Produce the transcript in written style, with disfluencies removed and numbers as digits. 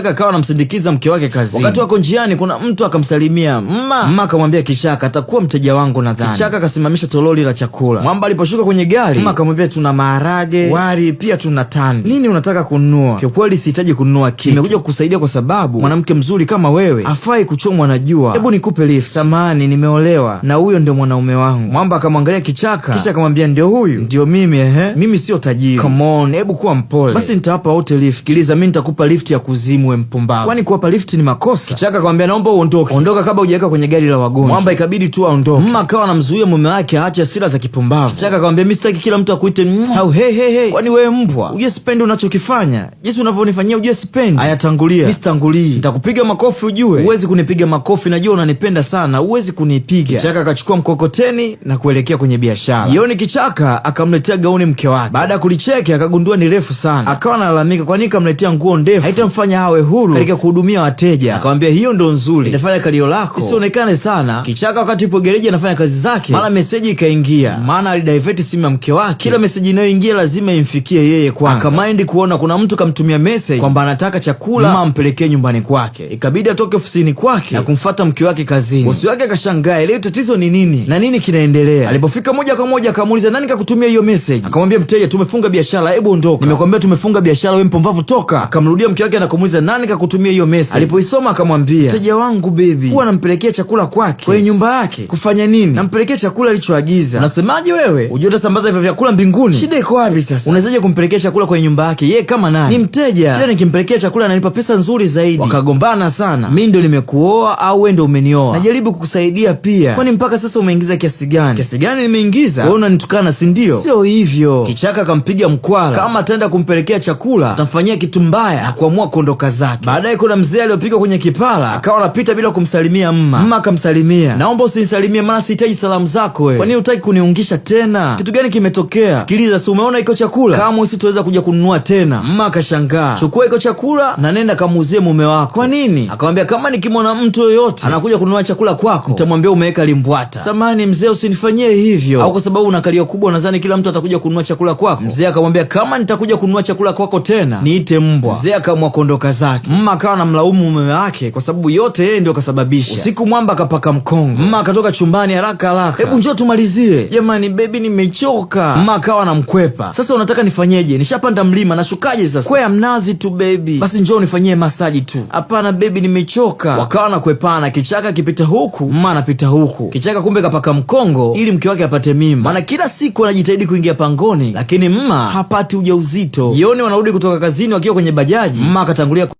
Akawa anamsindikiza mke wake kazini. Wakati wako njiani, kuna mtu akamsalimia mma. Mma akamwambia Kichaka atakuwa mteja wangu nadhani. Kichaka akasimamisha toroli la chakula. Mwamba aliposhuka kwenye gari, mma akamwambia tuna maharage, wali, pia tuna tambi. Nini unataka kununua? Kiukweli sihitaji kununua kitu, nimekuja kukusaidia kwa sababu mwanamke mzuri kama wewe afai kuchomwa na jua. Hebu nikupe lift. Samani, nimeolewa na huyo ndio mwanaume wangu. Mwamba akamwangalia Kichaka kisha akamwambia ndio huyu, ndio mimi. Ehe, mimi sio tajiri. Come on, hebu kuwa mpole. Basi nitawapa wote lift. Sikiliza, mimi nitakupa lift ya kuzimu, we mpumbavu. Kwani kuwapa lift ni makosa? Kichaka akamwambia naomba uondoke, ondoka kabla hujaweka kwenye gari la wagonjwa. Mwamba ikabidi tu aondoke. Mma akawa anamzuia mume wake aache hasira za kipumbavu. Kichaka akamwambia mimi sitaki kila mtu akuite au hey, hey, hey. Kwani wewe mbwa, ujue sipendi unachokifanya, jinsi unavyonifanyia ujue sipendi. Ayatangulia, mimi sitangulii, nitakupiga makofi ujue. Huwezi kunipiga makofi, najua unanipenda sana, huwezi kunipiga. Kichaka akachukua mkokoteni na kuelekea kwenye biashara. Jioni Kichaka akamletea gauni mke wake. Baada ya kulicheki akagundua ni refu sana, akawa analalamika kwa nini kamletea nguo ndefu, haitamfanya awe huru katika kuhudumia wateja. Akamwambia hiyo ndo nzuri, itafanya kalio lako isionekane sana. Kichaka wakati yupo gereji anafanya kazi zake, mara meseji ikaingia, maana alidivert simu ya mke wake. Kila meseji inayoingia lazima imfikie yeye kwanza. Akamaindi kuona kuna mtu kamtumia meseji kwamba anataka chakula mama ampelekee nyumbani kwake. Ikabidi atoke ofisini kwake na kumfata mke wake kazini. Bosi wake akashangaa, leo tatizo ni nini na nini kinaendelea? Alipofika moja kwa moja akamuuliza nani kakutumia hiyo meseji? Akamwambia mteja, tumefunga biashara, hebu ondoka. Nimekwambia tumefunga biashara, wewe mpumbavu, toka. Akamrudia mke wake na kumuuliza nani kakutumia hiyo message? Alipoisoma akamwambia mteja wangu baby, huwa nampelekea chakula kwake kwenye nyumba yake. Kufanya nini? Nampelekea chakula alichoagiza. Unasemaje wewe? Unajua utasambaza hivyo vyakula mbinguni? Shida iko wapi sasa? Unawezaje kumpelekea chakula kwenye nyumba yake? Yeye kama nani? Ni mteja. Kila nikimpelekea chakula ananipa pesa nzuri zaidi. Wakagombana sana. Mimi ndo nimekuoa au wewe ndo umenioa? Najaribu kukusaidia pia. Kwani mpaka sasa umeingiza kiasi gani? Kiasi gani nimeingiza? Wewe unanitukana, si ndio? Sio hivyo. Kichaka akampiga mkwala, kama ataenda kumpelekea chakula atamfanyia kitu mbaya, na kuamua kuondoka zake. Baadaye kuna mzee aliyopigwa kwenye kipara akawa anapita bila kumsalimia mma. Mma akamsalimia, naomba usinisalimie maana sihitaji salamu zako wewe. Kwa nini hutaki kuniungisha tena? Kitu gani kimetokea? Sikiliza, si umeona iko chakula? Kama usitoweza kuja kununua tena. Mma akashangaa, chukua iko chakula na nenda kamuuzie mume wako. Kwa nini? Akamwambia kama nikimwona mtu yoyote anakuja kununua chakula kwako nitamwambia umeweka limbwata. Samani mzee, usinifanyie hivyo. Au kwa sababu una kalio kubwa unadhani kila mtu atakuja kununua chakula kwako? Mzee akamwambia kama nitakuja kununua chakula kwako tena niite mbwa. Mzee akaamua kuondoka zake. Mma akawa anamlaumu mume wake kwa sababu yote yeye ndio kasababisha. Usiku mwamba akapaka mkongo. Mma akatoka chumbani haraka haraka, hebu njoo tumalizie. Jamani baby, nimechoka. Mma akawa anamkwepa. Sasa unataka nifanyeje? Nishapanda mlima, nashukaje sasa? Kwea mnazi tu baby. Basi njoo nifanyie masaji tu. Hapana baby, nimechoka. Wakawa nakwepana, Kichaka akipita huku, mma anapita huku. Kichaka kumbe kapaka mkongo ili mke wake apate mimba, maana kila siku anajitahidi kuingia pangoni, lakini mma hapati ujauzito. Jioni wanarudi kutoka kazini wakiwa kwenye bajaji, mma akatangulia